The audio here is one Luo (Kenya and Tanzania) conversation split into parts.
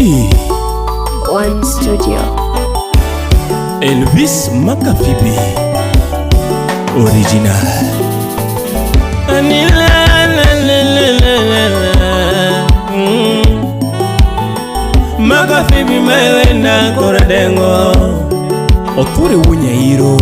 E. One Studio. Elvis Makafibi. Original. Makafibi mewenda koradengo. Othure Wunyairo.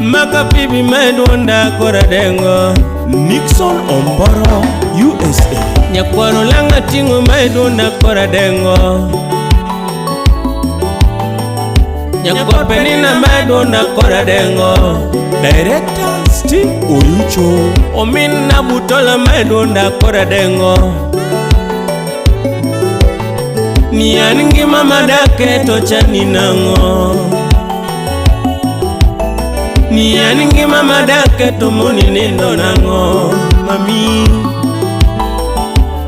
Makafibi medwonda koradengo. Nixon Omboro, USA. Nyakwaro langa ting'o medwonda koradengo. Nyakwar penina medwonda koradengo. Director Steve Oyucho. Omin na butola medwonda koradengo. Ni an ngima madake to chandi nang'o. Ni an ngima madake to moni nindo nang'o. Mami.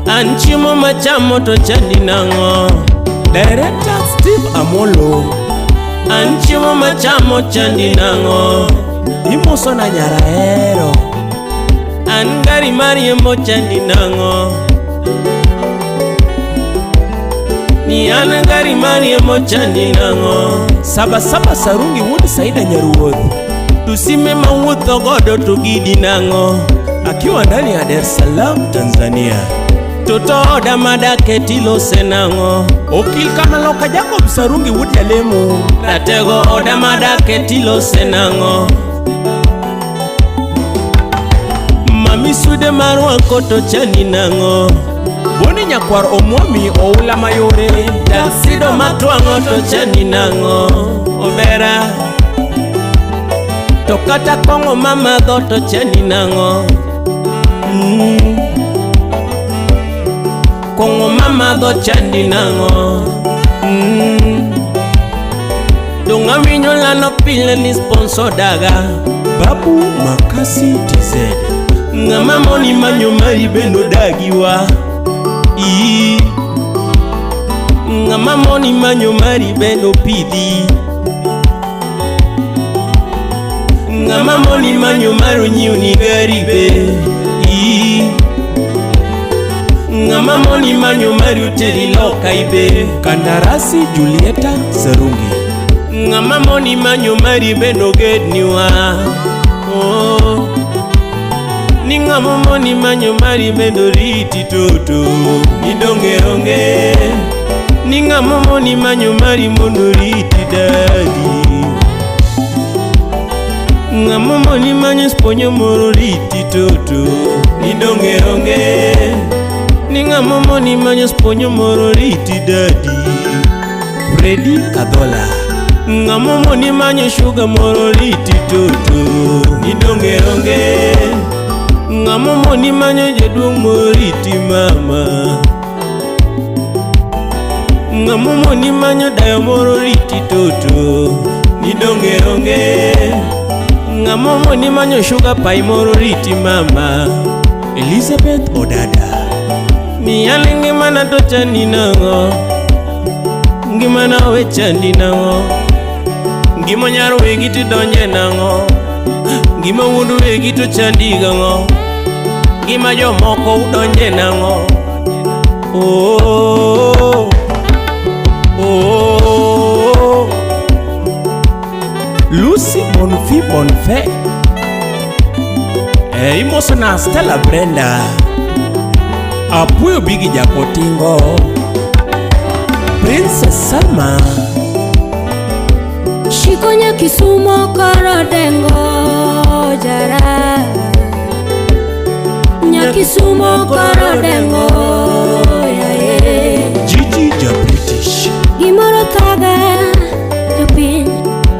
An chiemo machamo to chandi nang'o. Director Steve Amolo. An chiemo machamo chandi nang'o. Imoso na nyarahero. An gari mariembo chandi nang'o. Ni an gari mariembo chandi nang'o. Sabasaba Sarungi wuod Saida Nyaruoth. To sime mawuotho godo to gidi nang'o. Akiwa ndani ya Dar es Salaam, Tanzania. To to oda madake tilose nang'o. Okil Kamaloka Jacob Sarungi wuod Jalemo. Ratego oda madake tilose nang'o. Mami sude marwako to chandi nang'o. Boni nyakwar Omwami Oula Mayore. Taksido matwang'o to chandi nang'o. Obera. To kata kong'o mamadho to chandi nang'o. Kong'o mamadho chandi nang'o. Dong' awinjo lando pile ni sponsor daga. Babu Makasi TZ. Ng'ama moni manyo mari bende odagiwa. Ii. Ng'ama moni manyo mari bende opidhi. Ng'ama moni manyo mari onyiewni gari be. Ii. Ng'ama moni manyo mari oteri loka ibe. Kandarasi Julieta Sarungi. Ng'ama moni manyo mari bende ogedniwa. Oh. Ni ng'ama moni manyo mari bende oriti toto. Ni donge onge. Ni ng'ama moni manyo mari mondo oriti dadi. Ng'ama moni manyo sponyo moro riti toto. Ni donge onge. Ni ng'ama moni manyo sponyo moro riti dadi. Freddy Kadhola. Ng'ama moni manyo shuga moro riti toto. Ni donge onge. Ng'ama moni manyo jaduong' moro riti mama. Ng'ama moni manyo dayo moro riti toto. Ni donge onge. Ng'ama moni manyo shuga pai moro riti mama. Elizabeth Odada. Ni an ngimana to chandi nang'o. Ngimana we chandi nang'o. Ngima nyar wegi to donje nang'o. Ngima wuod wegi to chandi gang'o. Ngima jomoko udonje nang'o. Oh, oh, oh. Lucy Bonfi Bonfe. Imoso na Stella Brenda. Apuyo Bigi Jakotingo. Princess Salma. Shiko Nyakisumo korodengo jara. Nyakisumo korodengo yaye. Gigi ja British. Gimoro thaga jopiny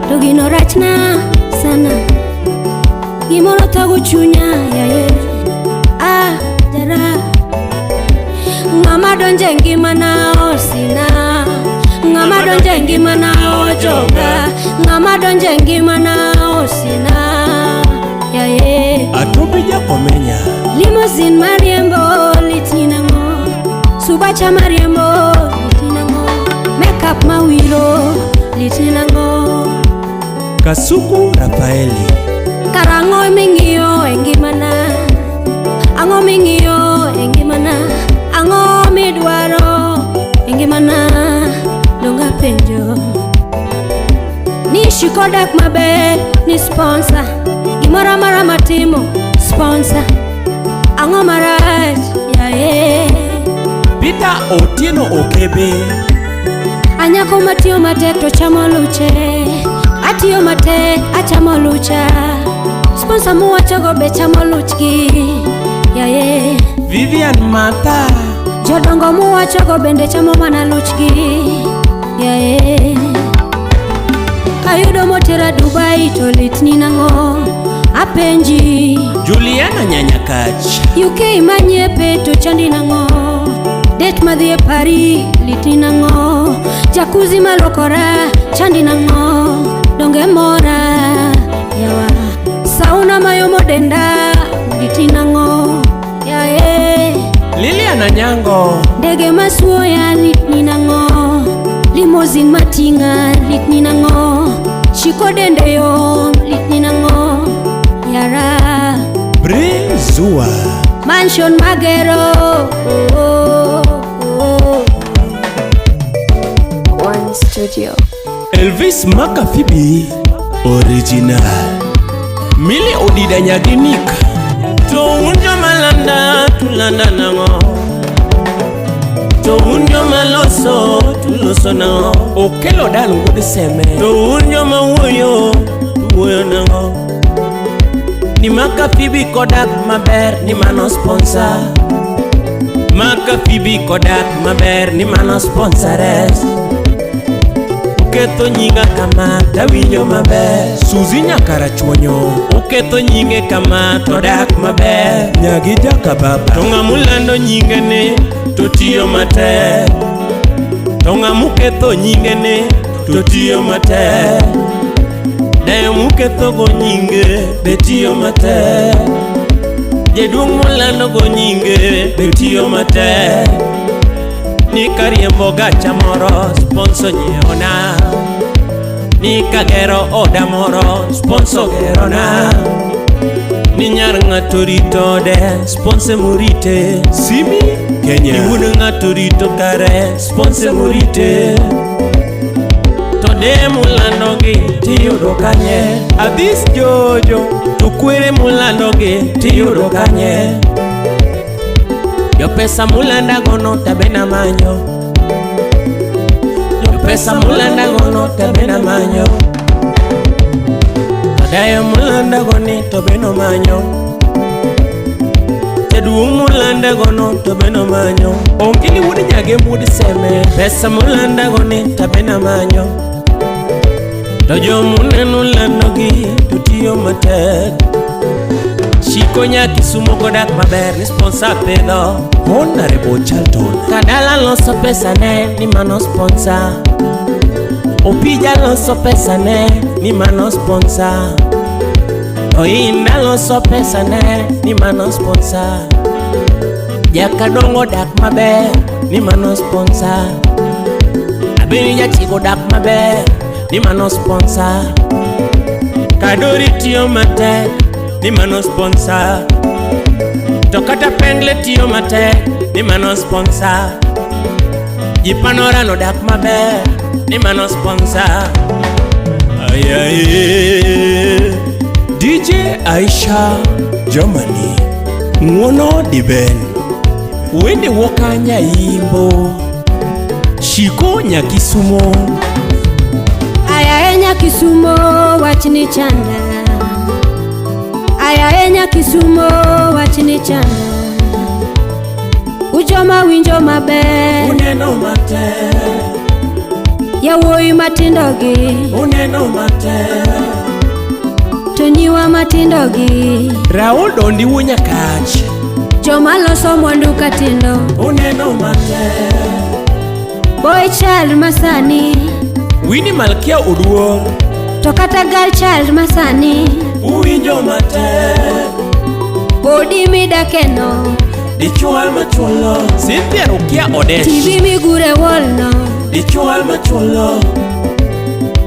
to gino rachna sana. Gimoro thago chunya yaye. Ah jara. Ng'ama donje ngimana osina. Ng'ama donje ngimana ojoga. Ng'ama donje ngimana osina yaye. Atobi Jakomenya. Limousine mariembo litni nang'o. Subacha mariembo litni nang'o. Makeup mawiro litni nang'o. Kasuku Rafaeli. Karang'o ming'iyo e ngimana. Ang'o ming'iyo e ngimana. Ang'o midwaro e ngimana. Shiko dak maber ni sponsor. Gimoro amora matimo sponsor. Ang'o marach yaye? Peter Otieno Okebe. Anyako matiyo matek to chamo luche. Atiyo matek achamo lucha. Sponsor muwachogo be chamo luchgi yaye. Vivian Martha. Jodongo muwachogo bende chamo mana luchgi yaye. Kayudo motera Dubai to litni nang'o? Apenji. Juliana Nyanyakach. UK manyiepe to chandi nang'o? Date madhi e Paris litni nang'o? Jacuzzi malokora chandi nang'o? Donge mora yawa. Sauna mayomo denda litni nang'o? Yaye. Lilian Anyango. Ndege masuoya litni nang'o? Limousine mating'a litni nang'o? Shiko dende yom litni nang'o? Yara. Brezua. Mansion magero oh, oh, oh. One Studio. Elvis Makafibi. Original. Mili Odida Nyaginik. To un joma landa tulanda nang'o? To un joma loso tuloso nang'o? Okelo Dan wuod Seme. To un joma wuoyo tuwuoyo nang'o? Ni Makafibi kodak maber ni mano sponsor. Makafibi kodak maber ni mano sponsores. Uketho nyinga kama tawinjo maber. Suzy Nyakarachuonyo. Uketho nyinge kama to dak maber. Nyagi Jakababa. To ng'amulando nyinge ni to tiyo matek. To ng'amuketho nyinge ni to tiyo matek. Dayo muketho go nyinge be tiyo matek. Jaduong' mulando go nyinge be tiyo matek. Ni kariembo gacha moro sponsor nyiewona. Ni kagero oda moro sponsor gerona. Ni nyar ng'ato rito ode sponsor morite. Simi Ni Kenya. wuod ng'ato rito kare sponsor morite. To de mulandogi tiyudo kanye? Adhis Jojo. To kwere mulandogi tiyudo kanye? Jopesa mulandagono tabe namanyo. Jopesa mulandagono tabe namanyo. To dayo mulandagoni to be nomanyo. Jaduong' mulandagono to be nomanyo. Ongili wuod Nyagem wuod Seme. Pesa mulandagoni tabe namanyo. To jomuneno landogi to tiyo matek. Shiko nya Kisumo kodak maber ni sponsor pidho. Honorable Charlton. Kadala loso pesa ne ni mano sponsor. Opija loso pesa ne ni mano sponsor. Oinda loso pesa ne ni mano sponsor. Jakadongo dak maber ni mano sponsor. Abiri jachiko dak maber ni mano sponsor. Kadori tiyo matek ni mano sponsor. To kata pengle tiyo matek ni mano sponsor. Jipanorano dak maber ni mano sponsor. Ayaye. DJ Aisha Germany. Ng'uono Diben. Wende Woka Nyaimbo. Shiko Nyakisumo. Aya enya Kisumo wachni chanda. Aya enya Kisumo wachni chanda. Ujoma winjo maber. Uneno matek. Yawuoyi matindo gi Uneno matek. to nyiwa matindo gi Raul Dondi wuo Nyakach. joma loso mwandu katindo. Uneno matek. Boy child masani Winnie Malkia Oduor. to kata girl child masani. Uwinjo matek. Odi midakeno Dichuo machulo. Cynthia Rukia Odesh. TV migure wall no. Dichuo machulo.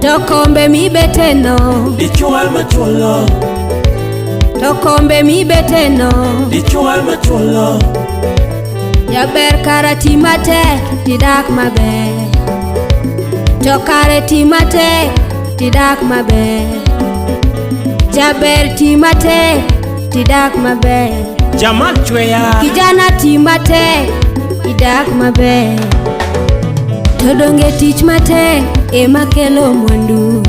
To kombe mibeteno. Dichuo machulo. To kombe mibeteno. Dichuo machulo. Jaber kara ti matek tidak maber. To kare ti matek Tidak maber. Jaber ti matek tidak maber. Jamal Chweya. Kijana ti matek idak maber. To donge tich matek ema kelo mwandu.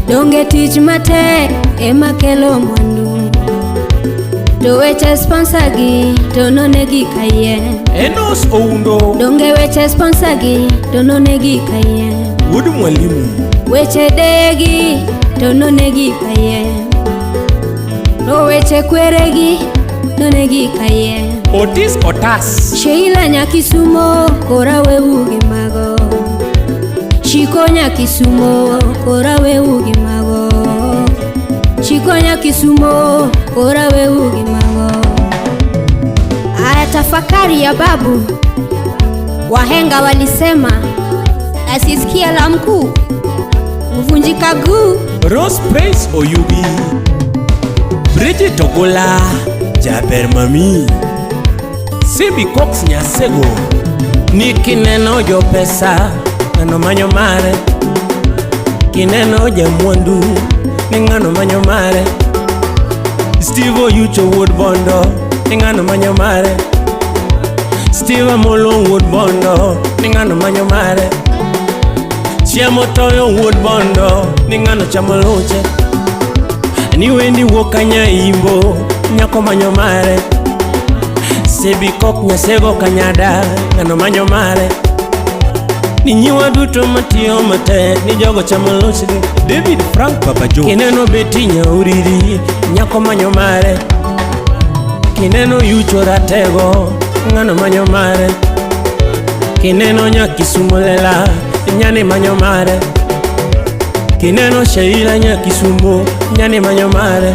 Donge tich matek ema kelo mwandu. To weche sponsor gi to nonegi kayiem. Enos Oundo. Donge weche sponsor gi to nonegi kayiem. Wuod Mwalimu. Weche deyegi to nonegi kayiem. To weche kweregi nonegi kayiem. Otis Otas. Sheila Nyakisumo kora wewu gi mago. Shiko Nyakisumo kora wewu gi mago. Shiko Nyakisumo kora wewu gi mago. Aya, tafakari ya babu. Wahenga walisema asisikia la mkuu mvunjika guu. Rose Praise Oyugi. Bridget Ogola. Jaber Mami. Simbi Cox Nyasego. Ni kineno jopesa ng'ano manyo mare. Kineno jamwandu ni ng'ano manyo mare. Steve Oyucho wuod Bondo ni ng'ano manyo mare. Steve Amolo wuod Bondo ni ng'ano manyo mare. Chiemo toyo wuod Bondo ni ng'ano chamo luche. Ni wendi wuok kanya imbo nyako manyo mare. Sebi kok nyasego kanyada ng'ano manyo mare. Ni nyiwa duto matiyo matek ni jogo chamo luchgi. David Frank Papa Joe. Kineno Beti Nyauriri nyako manyo mare. Kineno Yucho Ratego ng'ano manyo mare. Kineno Nyakisumo Lela nyani manyo mare. Kineno Sheila Nyakisumo nyani manyo mare.